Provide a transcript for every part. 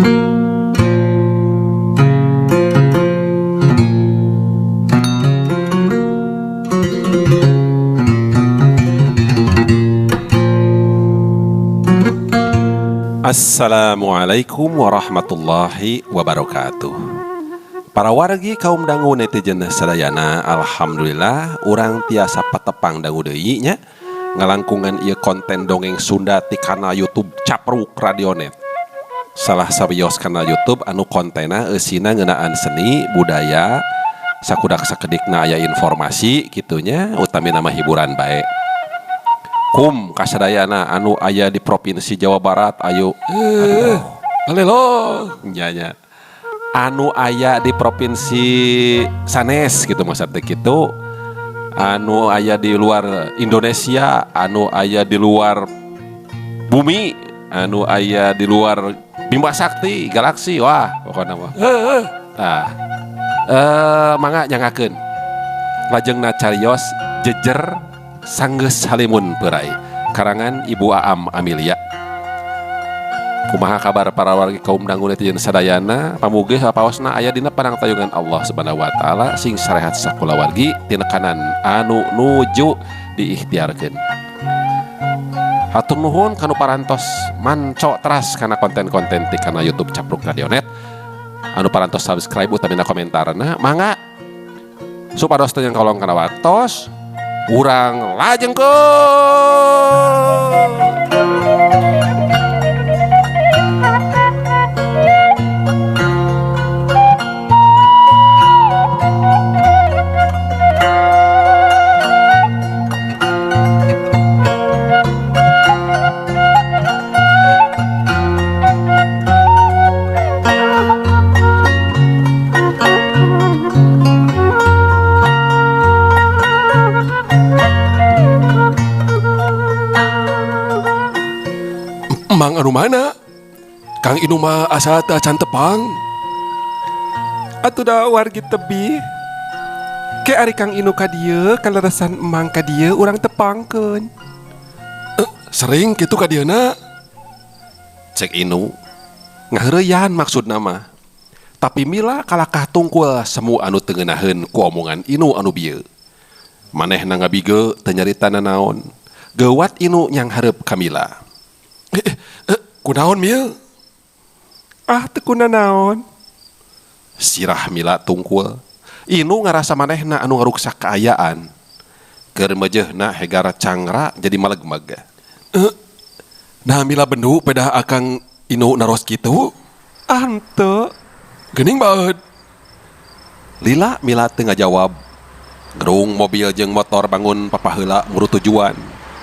Assalamualaikum warahmatullahi wabarakatuh. Para wargi kaum dangu netizen sadayana, alhamdulillah urang tiasa patepang dangu deui nya ngalangkungan ieu konten dongeng Sunda ti kanal YouTube Capruk Radionet. Salah sawios kanal YouTube anu kontena eusina ngeunaan seni, budaya, sakudak sakedikna aya informasi kitunya, utamina mah hiburan bae. Kum kasadayana anu aya di Provinsi Jawa Barat ayo Alelo nya nya. Anu aya di provinsi sanes gitu maksudnya gitu, anu aya di luar Indonesia, anu aya di luar bumi, anu aya di luar Bima Sakti galaksi, wah pokoknya mah. Tah, mangga nyangakeun lajengna carios jejer sanggeus halimun peurai karangan Ibu Aam Amilia. Kumaha kabar para wargi kaum dangu netizen sadayana, pamuge sapaosna aya dina panangtayungan Allah Subhanahu wa taala, sing sarehat sakulawargi tinekanan anu nuju diikhtiarkeun. Hatur nuhun kanu parantos manco teras kana konten-konten ti kana YouTube Capruk Radionet. Anu parantos subscribe utamina komentarna, mangga supados teu nyangkolong kana waktos urang lajengkeun. Mang anu mana? Kang Inu mah asa teu acan tepang. Atuh da wargi tebih. Ke ari Kang Inu ka dieu kaleresan emang ka dieu urang tepangkeun. Sering kitu ka dieuna. Cek Inu ngaheureuyan maksudna mah. Tapi Mila kalakah tungkul semu anu teu ngeunaheun ku omongan Inu anu bieu. Manehna ngabige teu nyarita nanaon. Geuwat Inu nyanghareup ka Mila. Kunaon Mil? Ah, teu kunanaon. Sirah Mila tungkul. Inu ngarasa manehna anu ngaruksak kaayaan. Keur meujeuhna hegar cangra jadi malegmeg. Nah Mila bendu pedah akang Inu naros kitu? Ah, henteu. Geuning baeud. Lila Mila teu ngajawab. Gerung mobil jeung motor bangun papaheula muru tujuan.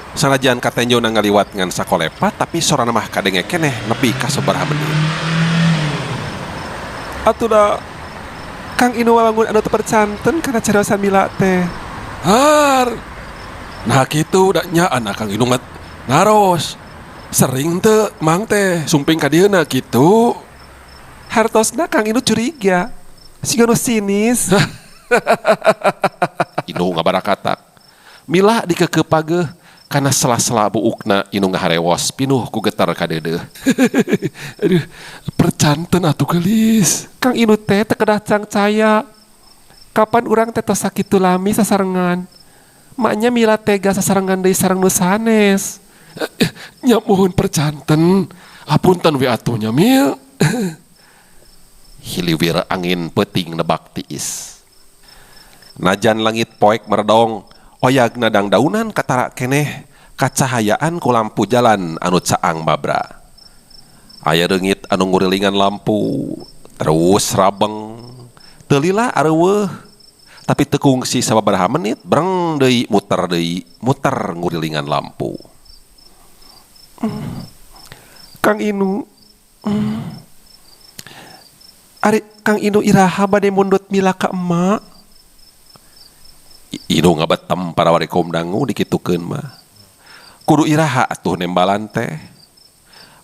Sanajan katenjona ngaliwat ngan sakolepat tapi sorana mah kadenge keneh nepi ka sabaraha menit. Atuh da Kang Inu wangun anu teu percanten kana cariosan Mila teh. Har. Nah kitu da nyaan Kang Inu naros. Sering teu mang teh sumping ka dieuna kitu. Hartosna Kang Inu curiga. Siga nu sinis. Inu ngabarakatak. Mila dikeukeup kana sela-sela buukna Inu ngaharewos pinuh ku getar kadeudeuh. Aduh, percanten atuh geulis. Kang Inu teh teu kedah cangcaya. Kapan urang teh tos sakitu lami sasarengan? Maknya Mila tega sasarengan deui sareng nu sanes. Nya muhun percanten. Apunten we atuh nya Mil. Hiliwir angin peuting nebak tiis. Najan langit poek meredong, oyag nadang daunan katara keneh kacahayaan ku lampu jalan anu caang mabra. Aya reungit anu ngurilingan lampu, terus rabeng. Teu lila areuweuh, tapi teu kungsi sababaraha menit breng deui muter ngurilingan lampu. Kang Inu. Ari Kang Inu iraha bade mundut Mila ka emak? Inu ngabetem para wari kaum dangu dikitukeun mah. Kudu iraha atuh nembalan teh.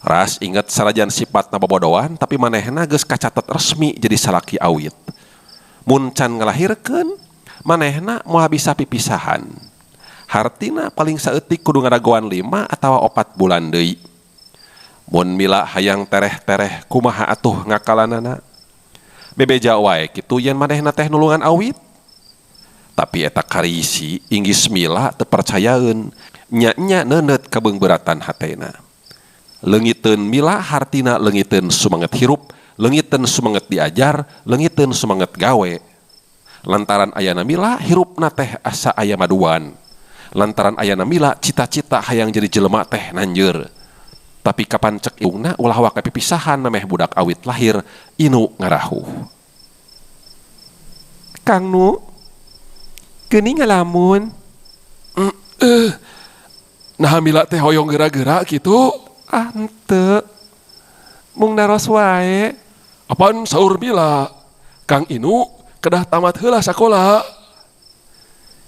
Ras inget sanajan sifatna bobodoan tapi manehna geus kacatet resmi jadi salaki awit. Mun can ngalahirkeun manehna moal bisa pipisahan. Hartina paling saeutik kudu ngadagoan 5 atawa 4 bulan deui. Mun Mila hayang tereh-tereh kumaha atuh ngakalanana. Bebeja wae kitu yen manehna teh nulungan awit. Tapi eta karisi inggis Mila teu percayaeun, nya-nya neuneut kabeungbeuratan hatena. Leungiteun Mila hartina leungiteun sumanget hirup, leungiteun sumanget diajar, leungiteun sumanget gawe. Lantaran ayana Mila hirupna teh asa aya maduan. Lantaran ayana Mila cita-cita hayang jadi jelema teh nanjeur. Tapi kapan cek indungna ulah waka pipisahan memeh budak awit lahir Inu ngarahuh. Kang Nu, geuning ngalamun. Nah Mila teh hoyong geura-geura kitu. Ah henteu. Mung naros wae. Apan saur Mila? Kang Inu kedah tamat heula sakola.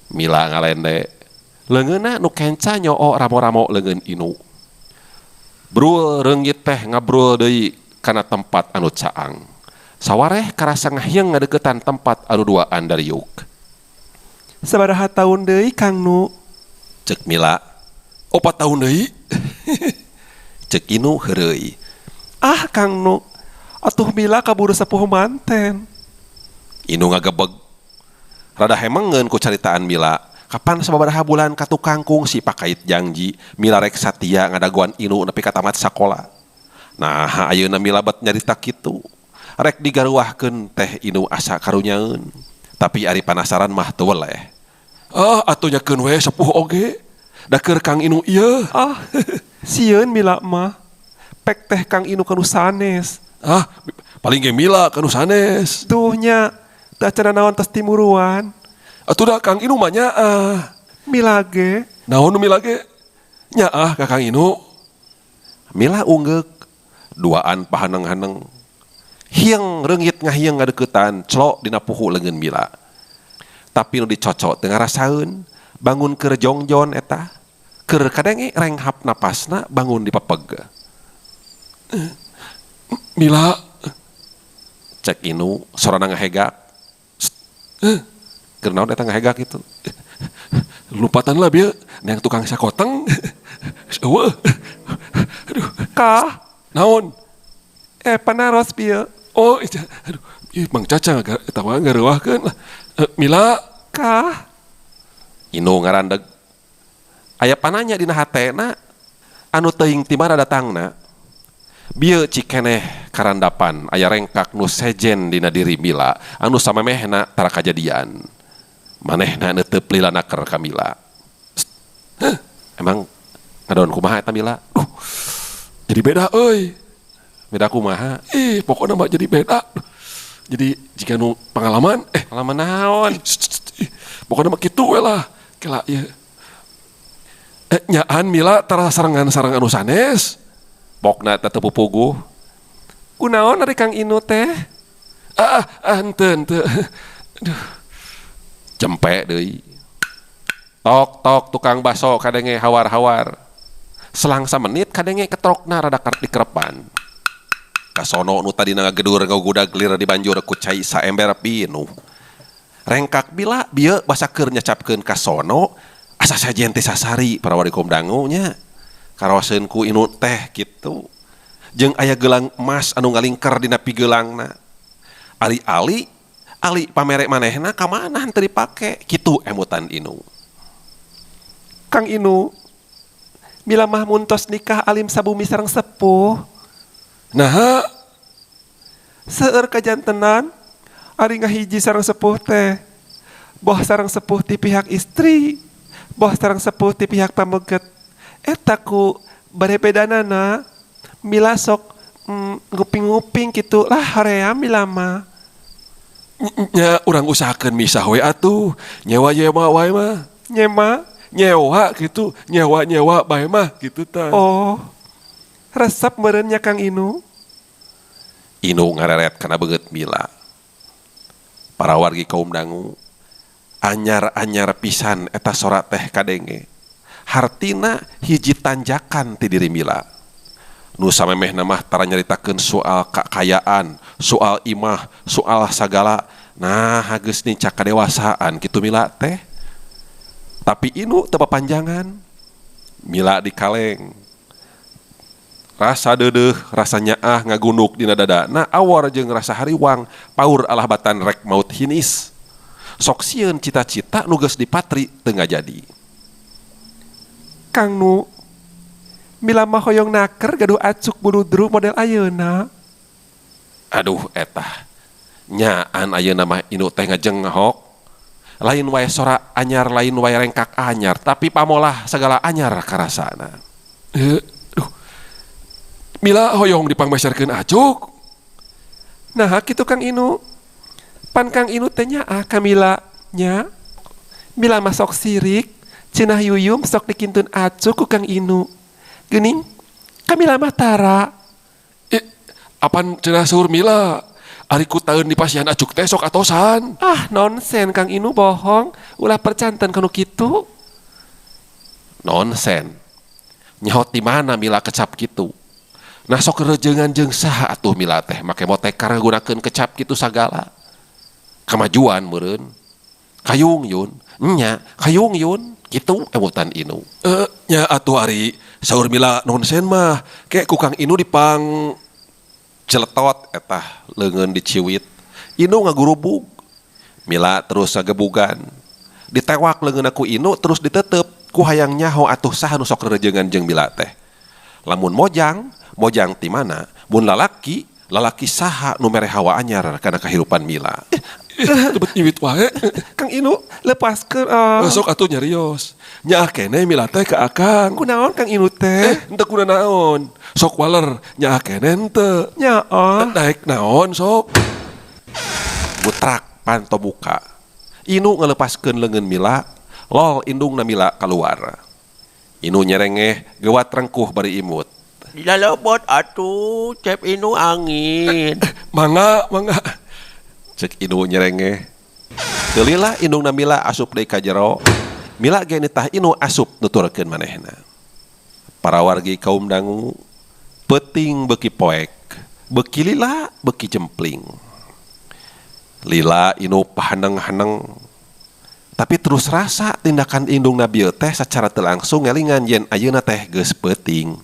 Mila ngalende. Leungeunna nu kenca nyoo ramo-ramo leungeun Inu. Brul reunggit teh ngabrul deui kana tempat anu caang. Sawareh karasa ngahieung ngadeukeutan tempat anu duaan dariuk. Sabaraha taun deui Kang Nu? Cek Mila. 4 tahun deui. Cek Inu heureuy. Ah Kang Nu, atuh Mila kaburu sepuh manten. Inu ngagebeg. Rada hemengeun ku caritaan Mila. Kapan sababaraha bulan ka tukang kungsi pakait janji Mila rek satia ngadagoan Inu nepi ka tamat sakola. Nah, ayeuna Mila bet nyarita kitu. Rek digaruahkeun teh Inu asa karunyaeun. Tapi ari panasaran mah teu weleh. Ah, atuh nyakeun we sepuh oge. Da keur Kang Inu ieu. Ah, sieun Mila mah. Pek teh Kang Inu kanu sanes. Ah, paling ge Mila kanu sanes. Duh nya, teu acan naon tos timuruan. Atuh da Kang Inu mah nyaah. Mila ge. Naon nu Mila ge? Nyaah ka Kang Inu. Mila unggeuk, duaan pahaneng-haneng. Hieng reungit ngahieng ngadeuketan clok dina puhu leungeun Mila. Tapi nu dicocok teu ngarasaeun, bangun keur jongjon eta. Keur kadenge renghap napasna bangun dipepeg. Mila. Cek Inu sorana ngahegak. Keur naon eta ngahegak kitu? Lupatan lah bieu, neang tukang sakoteng. Eueuh. Aduh. Kah? Naon? Panaros bieu. Oh, iya. Aduh, ih, Mang Caca eta wae ngareuwahkeun lah. Mila. Kah? Inu ngarandeg. Aya pananya dina hatena anu teuing ti mana datangna. Bieu cikeneh karandapan aya rengkak nu sejen dina diri Mila anu samemehna tara kajadian. Manehna neuteep lila naker ka Mila. Heh, emang ngadon kumaha eta Mila? Duh, jadi beda euy. Beda kumaha? Ih, pokokna mah jadi beda. Jadi jika nu pengalaman, pengalaman naon? Ih, shh, shh, ih, pokokna mah kitu we lah. Kela ieu. Nyaan Mila tara sarengan-sareng anu sanes. Pokna teh teu pupuguh. Kunaon ari Kang Inu teh? Ah, ah, henteu, henteu. Aduh. Jempe deui. Tok tok tukang baso kadenge hawar-hawar. Selang samenit kadenge ketrokna rada dikerepan. Kasono nu tadina ngagedur ngagudag lir dibanjur ku cai saember pinuh. Rengkak bila bieu basa keur nyacapkeun kasono asa sajen teh sasari para warikom dangu nya. Karawaseun ku Inu teh kitu. Jeung aya gelang emas anu ngalingker dina pigeulangna. Ali-ali ali pamere manehna ka mana henteu dipake kitu emutan Inu. Kang Inu, Mila mah mun tos nikah alim sabumi sareng sepuh. Naha? Seueur kajantenan ari ngahiji sareng sepuh teh. Boh sareng sepuh ti pihak istri, boh sareng sepuh ti pihak pameget. Eta ku bare bedanana Mila sok nguping-nguping kitu lah hoream Mila mah. Nya urang usahakeun misah we atuh, nyewa-nyewa wae mah. Nyema? Nyewa gitu, nyewa-nyewa bae mah gitu tah. Oh. Resep meureun nya Kang Inu. Inu ngareret kana beungeut Mila. Para wargi kaum dangu anyar-anyar pisan eta sora teh kadenge. Hartina hiji tanjakan ti diri Mila. Nu samemehna mah tara nyaritakeun soal kakayaan, soal imah, soal sagala. Nah, geus nincak kadewasaan kitu Mila teh. Tapi Inu teu papanjangan. Mila dikaleng. Rasa deudeuh, rasa nyaah ngagunduk dina dadana awor jeung rasa hariwang paur alah batan rek maut hinis. Sok sieun cita-cita nu geus dipatri teu ngajadi. Kang Nu, Mila mah hoyong naker gaduh acuk buludru model ayeuna. Aduh eta. Nyaan ayeuna mah Inu teh ngajenghok. Lain wae sora anyar, lain wae rengkak anyar, tapi pamolah segala anyar karasana. Duh. Mila hoyong dipangmeserkeun acuk. Nah, kitu Kang Inu. Pan Kang Inu teh nyaah ka Mila nya. Mila mah sok sirik, cenah Yuyum sok dikintun acuk ku Kang Inu. Geuning, Kamila mah tara. Apan cenah seur Mila? Ari ku taeun di pasihan acuk teh sok atosan. Ah, nonsen Kang Inu bohong, ulah percanten kanu kitu. Nonsen. Nyaho ti mana Mila kecap kitu? Nah sok rejengan jeung saha atuh Mila teh make motekar ngagunakeun kecap kitu sagala. Kamajuan meureun. Kayung yun, nya kayung yun kitu emutan Inu. Nya atuh ari saur Mila nonsen mah ke ku Kang Inu dipang celetot etah leungeun diciwit. Inu ngagurubug. Mila terus ngagebugan. Ditewak leungeun ku Inu terus ditetep ku hayang nyaho atuh saha nu sok rerejengan jeung Mila teh. Lamun mojang, mojang ti mana? Mun lalaki, lalaki saha nu mere hawa anyar kana kahirupan Mila. Tebet nyiwit wae. Kang Inu lepaskeun. Sok atuh nyarios. Nyaah keneh Mila teh ka Akang. Kunaon Kang Inu teh? Henteu kuna naon. Sok waler nyaah keneh henteu. Nyaah. Daek naon sok. Butrak panto buka. Inu ngalepaskeun leungeun Mila, lol indungna Mila kaluar. Inu nyerengeh gewat rengkuh bari imut. Dilalebot atuh cep Inu angin. Mangga, mangga. Cek Inu nyerengeh. Teu indungna Mila asup deui ka jero. Mila ge nitah Inu asup nuturkeun manehna. Para wargi kaum dangu peuting beuki poek, beuki lila beuki jempling. Lila Inu pahaneng-haneng. Tapi terus rasa tindakan indungna bieu teh sacara teu langsung ngelingan yen ayeuna teh geus peuting.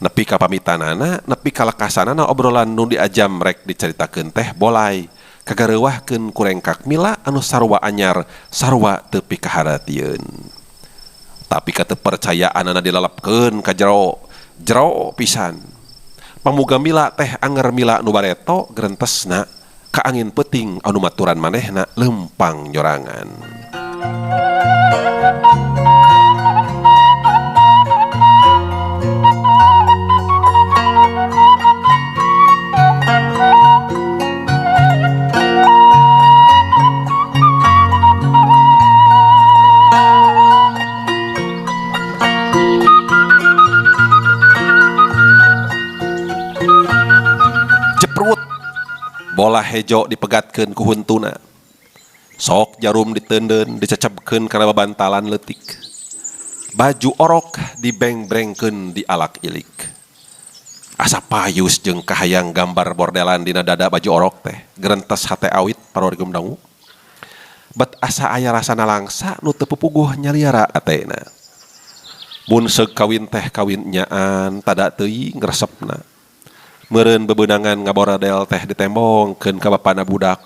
Nepi ka pamitanana, nepi ka lekasanana obrolan nu diajam rek dicaritakeun teh bolai. Kagareuwahkeun ku rengkak Mila anu sarua anyar, sarua teu pikaharatieun. Tapi kateupercayaanana dilelepkeun ka jero, jero pisan. Pamuga Mila teh anger Mila nu bareto gerentesna ka angin peuting anu maturan manehna lempang nyorangan. Jeprut bola hejo dipegatkeun ku huntuna. Sok jarum diteundeun dicecebkeun kana babantalan leutik. Baju orok dibengbrengkeun di alak ilik. Asa payus jeung kahayang gambar bordelan dina dada baju orok teh. Gerentes hate awit parorigum dangu. Bet asa aya rasana langsa nu teu pupuguh nyaliara atena. Mun seug kawin teh kawin nyaan tada teuing resepna. Meureun bebenangan ngaboradel teh ditembongkeun ka bapana budak.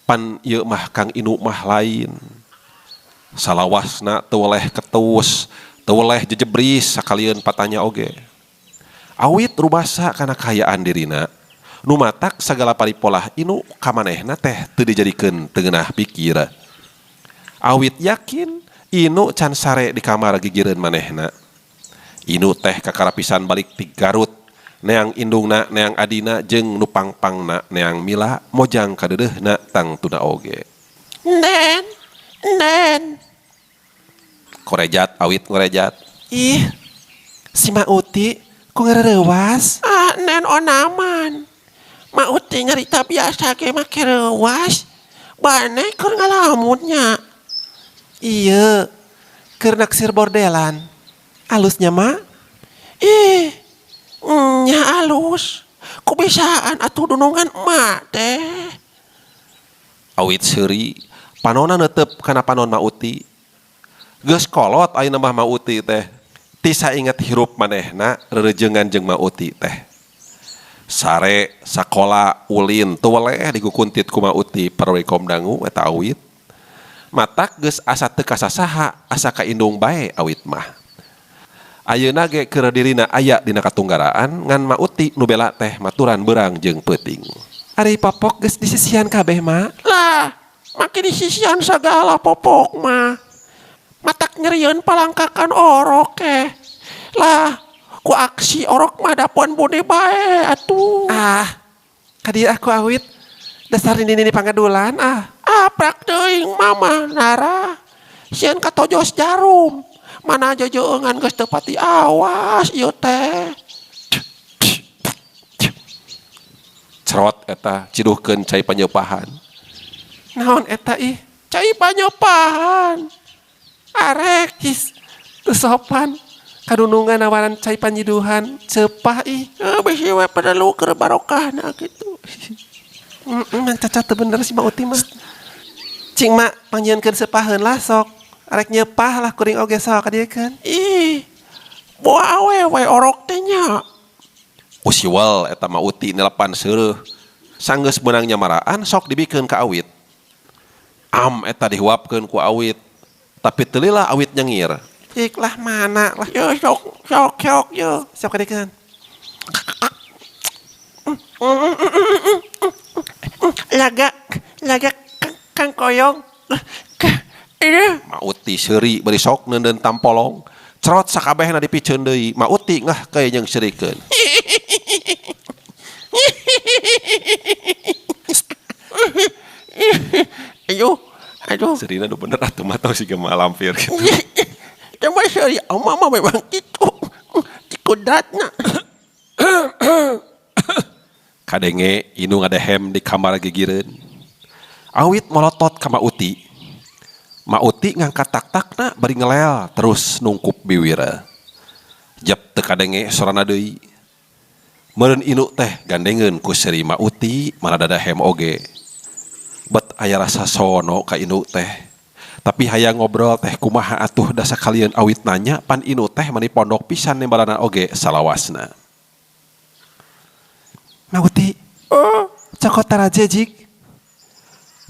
Pan ieu mah Kang Inu mah lain. Salawasna teu weleh ketus, teu weleh jejebris sakalieun patanya oge. Awit rubasa kana kahayaan dirina, nu matak sagala paripolah Inu ka manehna teh teu dijadikeun teu ngeunah pikir. Awit yakin Inu can sare di kamar gigireun manehna. Inu teh kakarapisan balik ti Garut. Neang indungna, neang adina, jeung nu pangpangna, neang Mila, mojang kadeudeuhna tangtuna oge. Nen, nen. Korejat, awit ngorejat. Ih, si Ma Uti ku ngareuwas. Ah, nen onaman. Ma Uti nyarita biasa ge make reuwas. Bane keur ngalamunnya. Iya, keur naksir bordelan. Alusnya, Ma? Ih, nya alus. Kubisaan atuh dunungan emak teh. Awit seuri, panonna neuteup kana panon Ma Uti. Geus kolot ayeuna mah Ma Uti teh. Ti sainget hirup manehna rereujeungan jeung Ma Uti teh. Sare, sakola, ulin teu weleh digukuntit ku Ma Uti parawargi kaum dangu eta awit. Matak geus asa teu kasasaha asa ka indung bae awit mah. Ayeuna ge keur dirina aya dina katunggaraan ngan Ma Uti nu bela teh maturan beurang jeung peuting. Ari popok geus disisian kabeh ma. Lah, make disisian sagala popok mah. Matak nyerieun palangkakan orok eh. Lah, ku aksi orok mah dapuan bone bae atuh. Ah, kadieu aku awit. Dasar nini-nini pangadulan ah. Aprak teuing mama nara. Sieun katojos jarum. Mana jeujeungan geus teu pati awas ieu teh. Cerot eta ciduhkeun cai panyeupahan. Naon eta ih? Cai panyeupahan. Arek his teu sopan. Kadunungan nawaran cai panyiduhan ceupah ih. Bisi we perlu keur barokahna kitu. Heeh, cacat teu bener si Ma Uti mah. Cing mak pangjieunkeun seupaheun lah sok. Arek nyeupah lah kuring oge sok kadiekeun. Ih, boa awewe orok teh nya. Usiwal eta Ma Uti nelepan seureuh. Sanggeus meunang nyamaraan sok dibikeun ka awit. Am eta dihuapkeun ku awit. Tapi teu lila awit nyengir. Ik lah mana lah. Yo sok sok sok yo. Sok kadiekeun. Laga laga kang koyong. Ini Ma Uti seuri bari sok neundeun tampolong. Cerot sakabehna dipiceun deui. Ma Uti ngah keuy jeung seurikeun. Aduh, aduh. Serina nu bener atuh mah tong siga mah lampir gitu. Coba seri ama mah memang gitu. Dikudratna. Kadenge inu ngadehem di kamar gigireun. Awit molotot ka Ma Uti. Ma Uti ngangkat tak-takna bari ngelel terus nungkup biwira. Jep teu kadenge sorana deui. Meureun inu teh gandengeun ku seuri Ma Uti mana dadahem oge. Bet aya rasa sono ka inu teh. Tapi hayang ngobrol teh kumaha atuh da sakalieun awit nanya pan inu teh mani pondok pisan nembalana oge salawasna. Ma Uti. Oh, cokot taraje jik.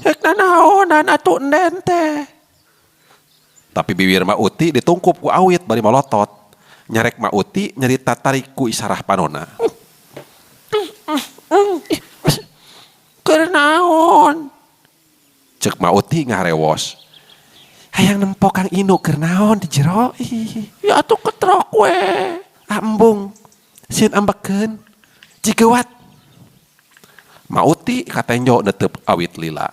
Hek nanaonan atuh enden teh. Tapi bibir Ma Uti ditungkup ku awit bari molotot. Nyarek Ma Uti nyarita tarik ku isarah panona. Keur naon? Cek Ma Uti ngaharewos. Hayang nempo Kang Inu keur naon di jero ih. Ya atuh ketrok we. Ah embung. Sieun ambekeun. Jigewat. Ma Uti katenjo netep awit lila.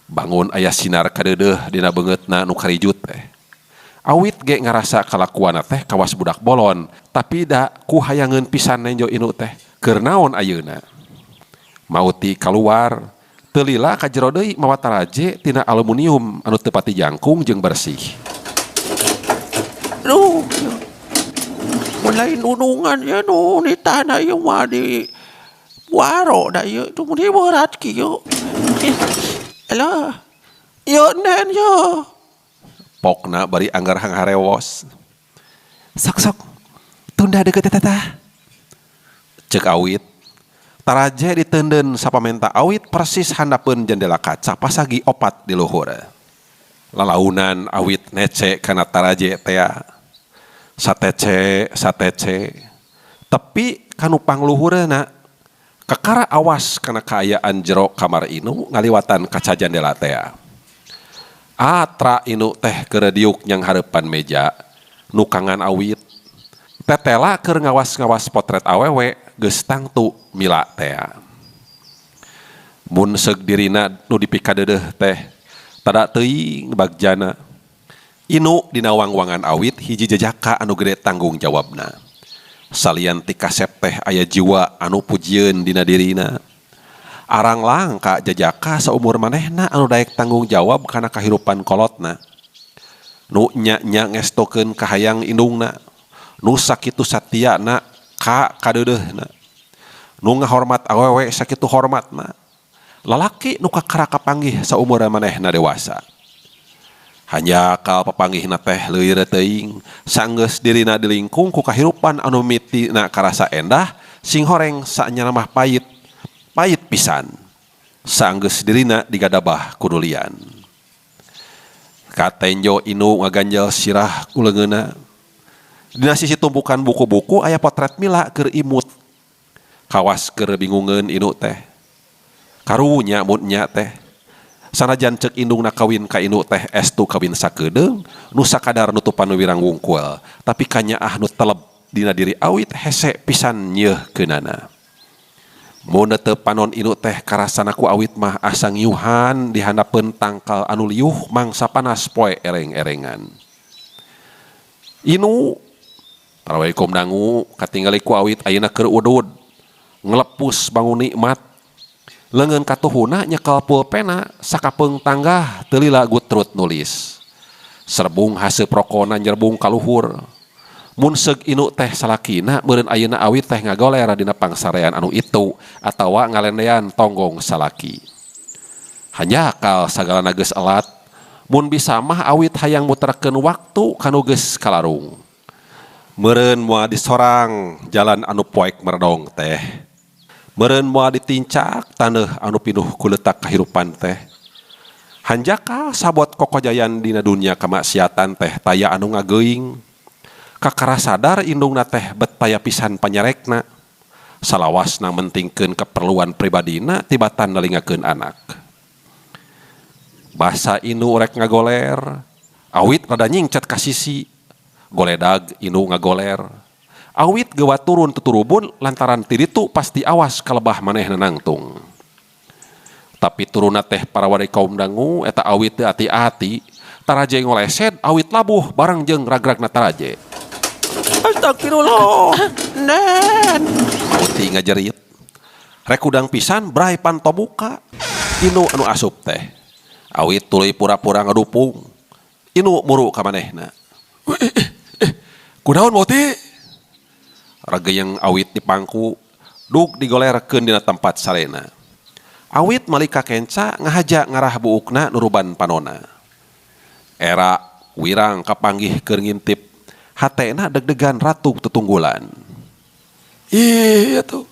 Bangun aya sinar kadeudeuh dina beungeutna nu karijut teh. Awit ge ngarasa kalakuanna teh kawas budak bolon, tapi da ku hayangeun pisan nenjo inu teh. Keur naon ayeuna? Ma Uti kaluar, teu lila ka jero deui mawa taraje tina aluminium anu teu pati jangkung jeung bersih. Duh, mun lain nunungan ya nu di tanah ieu mah di waro da ieu tuh mun berat kieu. Alah, ieu nen yo. Pokna bari anggar hangharewos. Sok-sok, tunda deket eta tah. Cek awit. Taraje diteunden sapamenta awit persis handapeun jendela kaca pasagi opat di luhur. Lalaunan awit nece kana taraje tea. Satece, satece. Tepi kanu pangluhureuna. Kakara awas kana kaayaan jero kamar inu ngaliwatan kaca jendela tea. Atra inu teh keur diuk nyang hareupan meja nukangan awit. Tetela keur ngawas-ngawas potret awewe geus tangtu mila tea. Mun seug dirina nu dipikadeudeuh teh tada teuing bagjana. Inu dina wangwangan awit hiji jejaka anu gede tanggung jawabna. Salian ti kasep teh aya jiwa anu pujieun dina dirina. Arang langka jejaka saumur manehna anu daek tanggung jawab kana kahirupan kolotna. Nu nya-nya ngestokeun kahayang indungna. Nu sakitu satiana ka kadeudeuhna. Nu ngahormat awewe sakitu hormatna. Lalaki nu kakara kapanggih saumur manehna dewasa. Hanjakal papanggihna teh leuir teuing, sanggeus dirina dilingkung ku kahirupan anu mitina karasa endah, singhoreng saenyana mah pait, pait pisan. Sanggeus dirina digadabah ku dulian. Katenjo Inu ngaganjel sirah ku leungeunna. Dina sisi tumpukan buku-buku aya potret Mila keur imut. Kawas keur bingungeun Inu teh. Karunya mun nya teh. Sanajan ceuk indungna kawin ka Inu teh estu kawin sakedeung, nu sakadar nutupan wirang wungkul, tapi kanyaah nu teleb dina diri awit hese pisan nyeuhkeunana. Mun teu panon Inu teh karasana ku awit mah asa ngiuhan di handapeun tangkal anu liuh mangsa panas poe ereng-erengan. Inu Assalamualaikum dangu katingali ku awit ayeuna keur udud ngelepus bangun nikmat leungeun katuhuna nyekel pulpena sakapeung tanggah teu lila gutrut nulis. Serbung haseup rokona nyerbung kaluhur. Mun seug Inu teh salakina meureun ayeuna awit teh ngagoler dina pangsarean anu itu atawa ngalendean tonggong salaki. Hanjakal sagalana geus elat, mun bisa mah awit hayang muterkeun waktu kanu geus kalarung. Meureun moal disorang jalan anu poek meredong teh. Meureun moal ditincak taneuh anu pinuh ku leutak kahirupan teh. Hanjakal sabot kokojayan dina dunya kamaksiatan teh taya anu ngageuing. Kakara sadar indungna teh bet taya pisan panyarekna. Salawasna mentingkeun keperluan pribadina tibatan nalingakeun anak. Basa Inu rek ngagoler, awit rada nyingcat ka sisi. Goledag Inu ngagoler. Awit gewa turun tuturubun lantaran ti ditu pasti awas kalebah manehna nangtung. Tapi turunna teh para wari kaum dangu eta awit teu ati-ati, taraje ngoleset awit labuh bareng jeung ragragna taraje. Astagfirullah. Nen. Mauti ngajerit. Rek udang pisan bray panto buka. Inu anu asup teh. Awit tuluy pura-pura ngadupung. Inu muru ka manehna. Kunaon Mauti? Regeyeng awit di pangku, dug digolerkeun dina tempat sarena. Awit malika kenca ngahaja ngarah buukna nuruban panona. Era wirang kapanggih keur ngintip, hatena deg-degan ratu tetunggulan. Ih, atuh.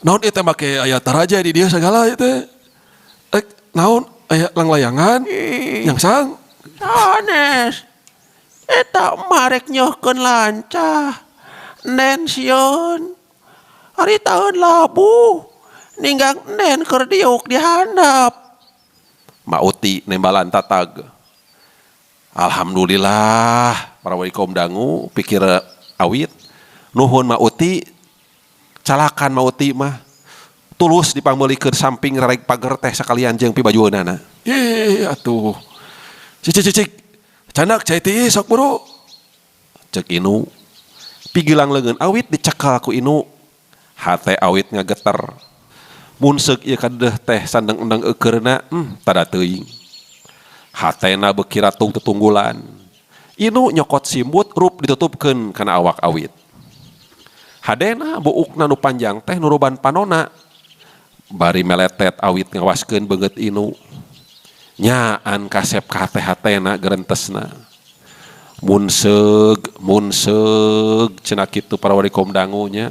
Naon ieu teh make aya taraje di dieu sagala ieu teh? Naon aya langlayangan? Nyangsang? Sanes. Eta marek nyohkeun lancah. Nen sieun. Ari taun labuh. Ninggang nen keur diuk di handap. Mauti nembalan tatag. Alhamdulillah, para wali kaum dangu pikir awit. Nuhun Mauti, calakan Mauti mah. Tulus dipangmeulikeun samping rareg pager teh sakalian jeung pibajueunana. Ih, atuh. Cicik cicik. Canak cai tiis sok buru. Cek Inu. Pigilang leungeun awit dicekal ku Inu. Hate awit ngageter. Mun seuk ieu kadeuh teh sandeng-endeng eukeurna, tada teuing. Hatena beuki ratung tetunggulan. Inu nyokot simbut rup ditutupkeun kana awak awit. Hadena buukna nu panjang teh nuruban panona. Bari meletet awit ngawaskeun beungeut Inu. Nyaan kasep ka hate-hatena gerentesna. Mun seug, mun seug cenah kitu para wali kaum dangu nya.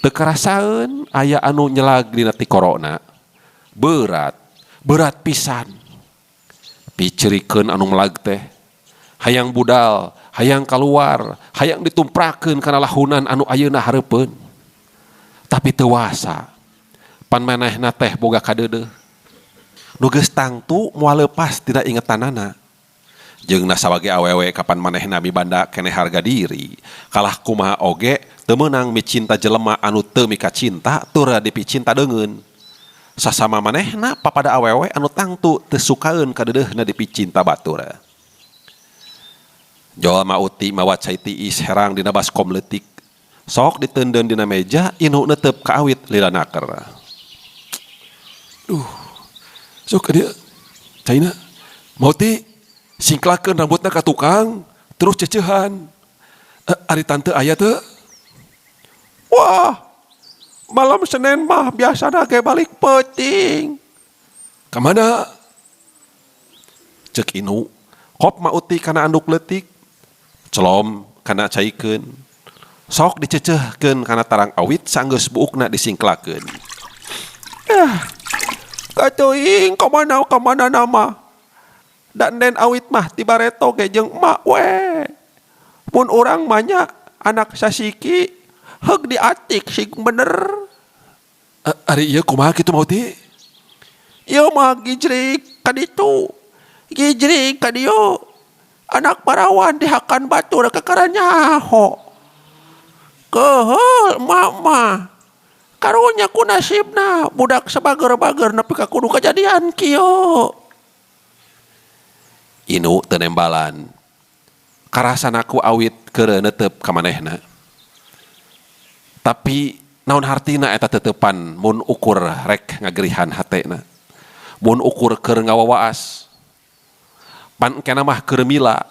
Teu karasaeun aya anu nyelag dina tikorona. Berat, berat pisan. Picerikeun anu melag teh. Hayang budal, hayang kaluar, hayang ditumprakeun kana lahunan anu ayeuna hareupeun. Tapi teu wasa. Pan manehna teh boga kadeudeuh. Nu geus tangtu moal leupas tina ingetanana. Jeung nasabage awewe kapan manehna mibanda keneh harga diri. Kalah kumaha oge teu meunang micinta jelema anu teu mikacinta tur dipicinta deungeun. Sasama manehna papada awewe anu tangtu teu sukaeun kadeudeuhna dipicinta batur. Jol Mauti mawa cai tiis herang dina baskom leutik. Sok diteundeun dina meja Inu neuteup ka awit lila naker. Duh. Sok ka dieu. Caina. Mauti singklakeun rambutna ka tukang terus ceceuhan. Ari tante aya teu? Wah, malam Senin mah biasana ge balik peuting. Ka mana? Cek Inu. Kop mauti kana anduk leutik. Celom kana caikeun. Sok dicecehkeun kana tarang awit sanggeus buukna disingklakeun. Ah, kateuing kamana kamana nama. Dan den awit mah ti bareto ge jeung emak we. Mun urang mah nya anak sasiki heug diatik sing bener. Ari ieu kumaha kitu Mauti? Ieu mah gijrik ka ditu. Gijrik ka dieu. Anak parawan dihakan batur kakara nyaho. Keheul emak mah. Karunya ku nasibna budak sabager-bager nepi ka kudu kajadian kieu. Inu teu nembalan. Karasana ku awit keureuh neuteup ka manehna. Tapi naon hartina eta teuteupan mun ukur rek ngagerihan hatena. Mun ukur keur ngawawaas. Pan engkena mah keur mila,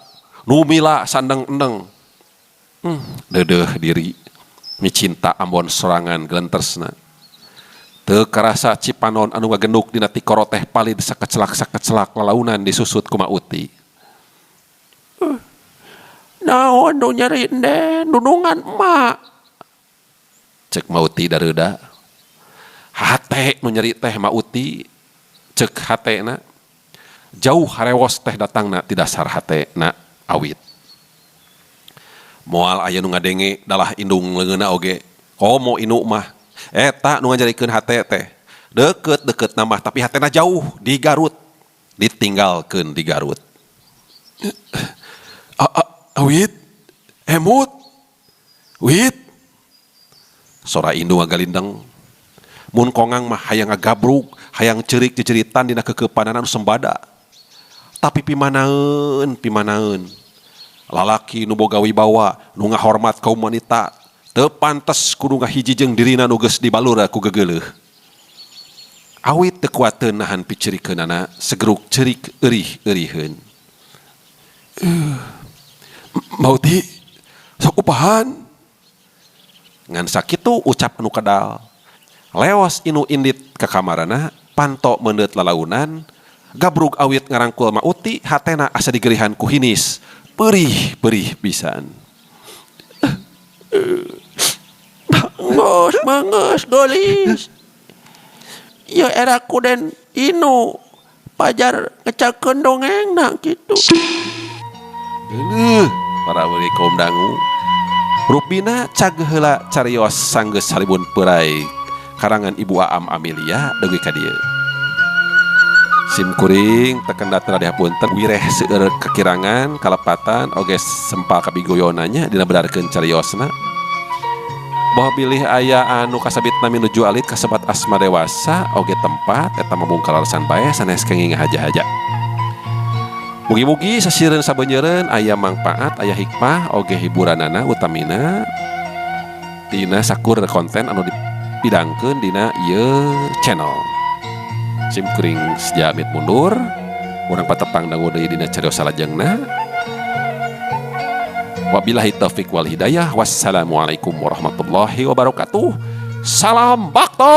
nu mila sandeng-endeng. Deudeuh diri micinta ambon sorangan gelentersna. Teu karasa cipanon anu ngagenduk dina tikoro teh palid sakecelak-sakecelak lalaunan disusut ku Mauti. Naon nu nyeri enden nunungan emak. Cek Mauti dareuda. Hate nu nyeri teh Mauti cek hatena. Jauh harewos teh datangna ti dasar hatena awit. Moal aya nu ngadenge dalah indung leungeunna oge. Komo inu mah eta nu ngajarikeun hate teh. Deukeut-deukeut mah tapi hatena jauh di Garut. Ditinggalkeun di Garut. Awit, emut, wit. Sora indu ngagalindeng. Mun kongang mah hayang ngagabrug, hayang ceurik ceceritan dina kekeupanana anu sembada. Tapi pimanaeun, pimanaeun. Lalaki nu boga wibawa, nu ngahormat kaum wanita, teu pantes kudu ngahiji jeung dirina nu geus dibalur ku gegeuleuh. Awit teu kuateun nahan piceurikeunana, segeruk ceurik eurih-euriheun. Mauti, sok upahan. Ngan sakitu ucap anu kadal. Leos inu indit ka kamarana, panto meundeut lalaunan, gabrug awit ngarangkul Mauti, hatena asa digerihan ku hinis. Perih-perih pisan. Manggeus, manggeus, geulis. Ieu era ku den inu pajar ngecakeun dongengna kitu. Geuleuh, para weuri kaum dangu. Rupina cag heula carios sanggeus salibun peurai karangan Ibu Aam Amelia deugi ka dieu. Sim kuring tekenda teu dihapunten wireh seueur kekirangan kalepatan oge sempal kabigoyonanya dina bedarkeun cariosna. Boh bilih aya anu kasabitna minuju alit kasebat asma dewasa oge tempat eta mah mung kaleresan bae sanes kenging haja-haja. Mugi-mugi sasireun sabeunyereun aya mangpaat aya hikmah oge hiburanana utamina dina sakur konten anu dipidangkeun dina ieu channel. Sim kuring sejamit mundur, urang patepang dangu deui dina carios salajengna. Wabillahi taufik wal hidayah. Wassalamualaikum warahmatullahi wabarakatuh. Salam baktos.